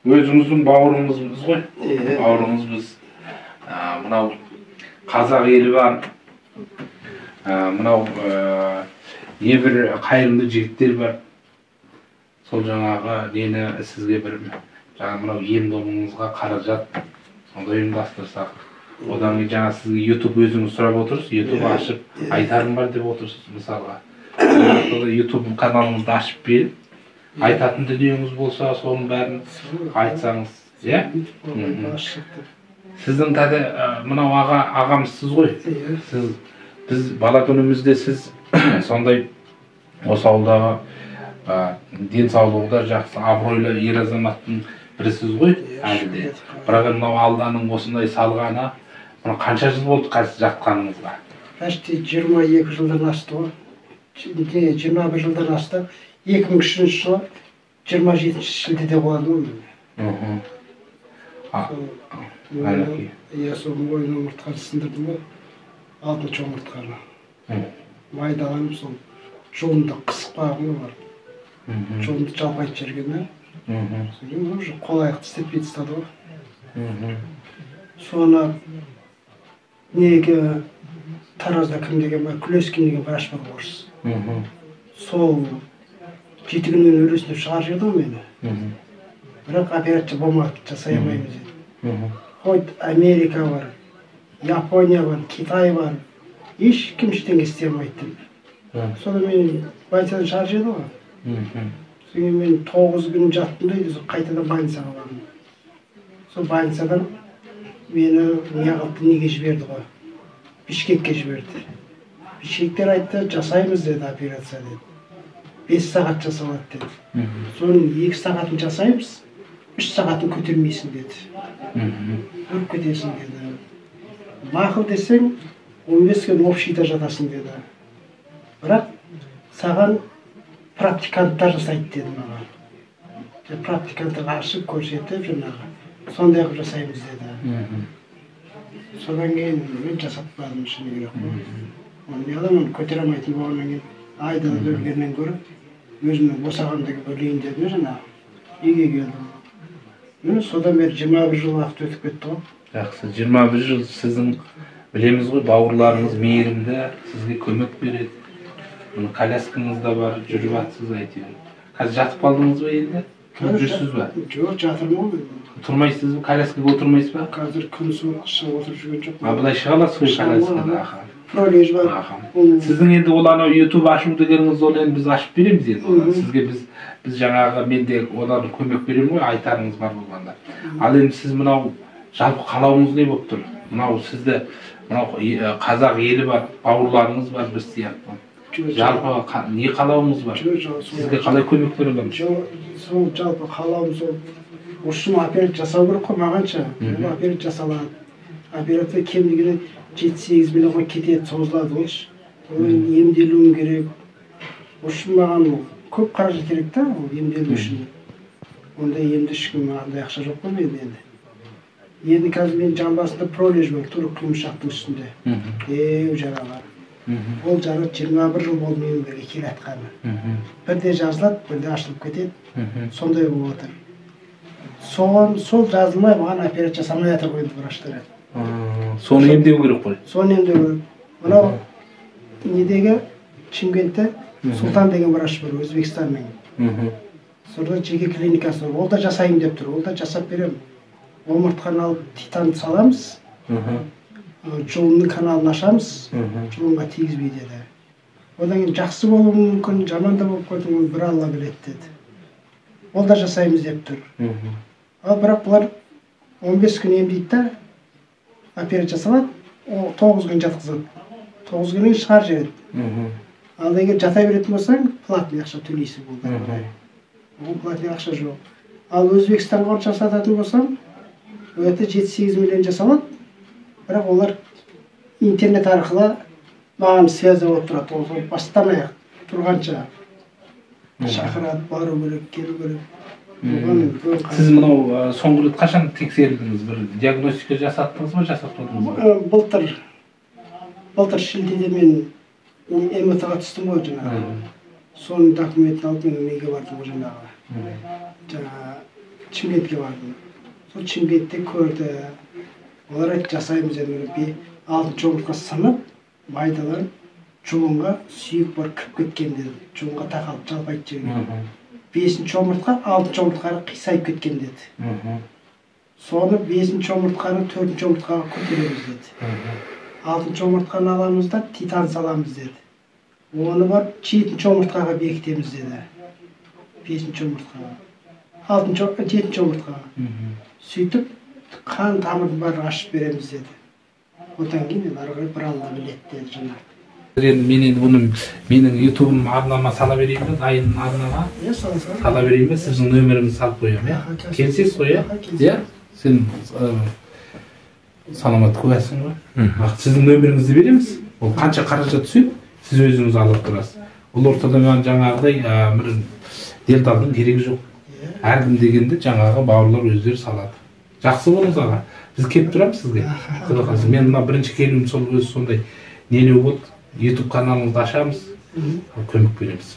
Өзіңіздің бауырыңызбыз ғой. Бауырыңызбыз. Мынау қазақ елі бар. Мынау небір қайырымды жігіттер бар. Сол жаңағы нені сізге бір жаңа мынау ем домыңызға қаражат сондай ұйымдастырсақ. Одан кейін жаңа сізге YouTube өзіңіз сұрап отырсыз, YouTube ашып айтарым бар деп отырсыз мысалға. YouTube каналыңызды ашып беріп, айтатын дүниеңіз болса, соның бәрін айтсаңыз, иә? Сіздің тәте мынау ағамызсыз ғой. Сіз біз бала күнімізде сіз сондай осы ауылдағы денсаулығы да жақсы, абыройлы ер азаматтың бірісіз ғой әлі де. Бірақ мынау Алланың осындай салғаны, мына қанша жыл болды қазір жатқаныңызға? Почти 22 жылдан асты ғой. 21 жылдан асты. 2003 жылы 27 шілдеде құладым ғой мен. Иә, сол мойын омыртқаны сындырдым ғой. 6-шы омыртқаны. Майдаланып сол жолымды қысып қойған ғой барып. Жолымды жалпайтып жіберген да. Содан уже қол аяқты істетпей тастады ғой. Соны неге Таразда кім деген бар, Күлескин деген врач бар, орыс. Сол 7 күннен өлесін деп шығарып жіберді ғой мені. Бірақ операция болмады, жасай алмаймыз деді. Хоть Америка бар, Япония бар, Китай бар, ешкім ештеңе істей алмайды деп. Соны мені больницадан шығарып жіберді ғой. Содан мен 9 күн жаттым да, қайтадан больницаға бардым. Сол больницадан мені неғылды, неге жіберді ғой? Бішкекке жіберді. Бішкектер айтты, жасаймыз деді операция деді. 5 сағат жасалады деді. Соның 2 сағатын жасаймыз, 3 сағатын көтермейсің деді. Өліп кетесің деді. Мақұл десең, 15 күн общийда жатасың деді. Бірақ саған практиканттар жасайды деді маған. Практиканттарға ашып көрсетіп жаңағы сондай қылып жасаймыз деді. Содан кейін мен жасатпадым, шыны керек қой. Оны не аламын, оны көтере алмайтын болғаннан кейін айдалада өлгеннен гөрі өзімнің босағамда келіп өлейін дедім жаңағы. Үйге келдім. Міне содан бері 21 жыл уақыт өтіп кетті ғой. Жақсы, 21 жыл сіздің білеміз ғой, бауырларыңыз мейірімді, сізге көмек береді. Міне коляскаңыз да бар, жүріп жатсыз әйтеуір. Қазір жатып қалдыңыз ба енді? Тұрып жүрсіз ба? Жоқ, жатырмын ғой. Тұрмайсыз ба? Коляскаға отырмайсыз ба? Қазір күн суық, шығып отырып жүрген жоқпын. А былай шыға аласыз ғой коляскада? Пролеж бар. Сіздің енді ол анау YouTube ашу дегеніңіз, ол енді біз ашып береміз енді оны. Сізге біз жаңағы мен де одан көмек беремін ғой, айтарыңыз бар болғанда. Ал енді сіз мынау жалпы қалауыңыз не болып тұр? Мынау сізді, мынау қазақ елі бар, бауырларыңыз бар біз сияқты. Жалпы не қалауыңыз бар? Сізге қалай көмек бере аламыз? Сол жалпы қалауым сол ұшым операция жасау керек қой мағанша. Ол операция жасалады. Операция кем дегенде 7-8 миллионға кетеді, созылады ғой. Ол емделуім керек. Ұшым маған көп қаражат керек та, ол емделу үшін. Ондай емді ешкім андай ақша жоқ қой менде енді. Енді қазір менің жамбасымда пролеж бар, тура құйымшақтың үстінде. Деу жара бар. Ол жара 21 жыл болды менің бірге келе жатқаны. Бірде жазылады, бірде ашылып кетеді. Сондай болып отыр. Сол жазылмай маған операция жасамай жатыр ғой енді врачтар. Соны емдеу керек қой. Соны емдеу керек. Мынау недегі Шымкентте Сұлтан деген врач бар, Өзбекстанның. Сонда жеке клиникасы бар. Ол да жасайын деп тұр, ол да жасап беремін. Омыртқаны алып титан саламыз. Жұлынның каналын ашамыз, жұлынға тигізбей деді. Одан кейін жақсы болуы мүмкін, жаман да болып қойды, оны бір Алла біледі деді. Ол да жасаймыз деп тұр. Ал бірақ бұлар 15 күн емдейді да, операция жасалады, 9 күн жатқызады. 9 күннен шығарып жібереді. Ал егер жата беретін болсаң, платный ақша төлейсің ол. Ол платный ақша жоқ. Ал Өзбекстанға жасататын болсаң, ол жерде 7-8 миллион жасалады. Бірақ олар интернет арқылы маған связь болып тұрады. Ол бастан аяқ тұрғанша шақырады, бару керек, келу керек. Сіз мынау соңғы рет қашан тексерілдіңіз? Бір диагностика жасаттыңыз ба, жасатпадыңыз ба? Былтыр шілдеде мен МРТ-ға түстім ғой жаңағы. Соның документін алып мен неге бардым ғой жаңағы. Жаңағы Шымкентке бардым. Сол Шымкентте көрді. Олар айтты, жасаймыз деді. 6-шы омыртқа сынып, майдаланып, жұлынға сүйек бар кіріп кеткен деді. Жұлынға тақалып жалпайтып жіберген. 5-ші омыртқа 6-шы омыртқаға қисайып кеткен деді. Соны 5-ші омыртқаны 4-ші омыртқаға көтереміз деді. 6-шы омыртқаны аламыз да титан саламыз деді. Оны барып 7-ші омыртқаға бекітеміз деді. 5-ші омыртқаға. 6-шы, 7-ші омыртқаға. Сөйтіп қан тамырын бәрін ашып береміз деді. Одан кейін ары қарай бір Алла біледі деді жаңағы. Енді мен енді бұны менің ютубым арнама сала берейін бе, дайын арнаға? Иә, сала сала. Сала берейін бе, сіздің нөміріңізді салып қоямын, иә? Келісесіз ғой, иә? Иә? Сен саламат куәсің ғой. Сіздің нөміріңізді береміз. Ол қанша қаражат түседі, сіз өзіңіз алып тұрасыз. Ол ортада маған жаңағыдай бір делдалдың керегі жоқ. Әркім дегенде жаңағы бауырлар өздері салады. Жақсы болыңыз аға. Біз келіп тұрамыз сізге. Құдай қаласа. Мен мына бірінші келуім сол өзі сондай нелеу болды. YouTube каналыңызды ашамыз, көмек береміз.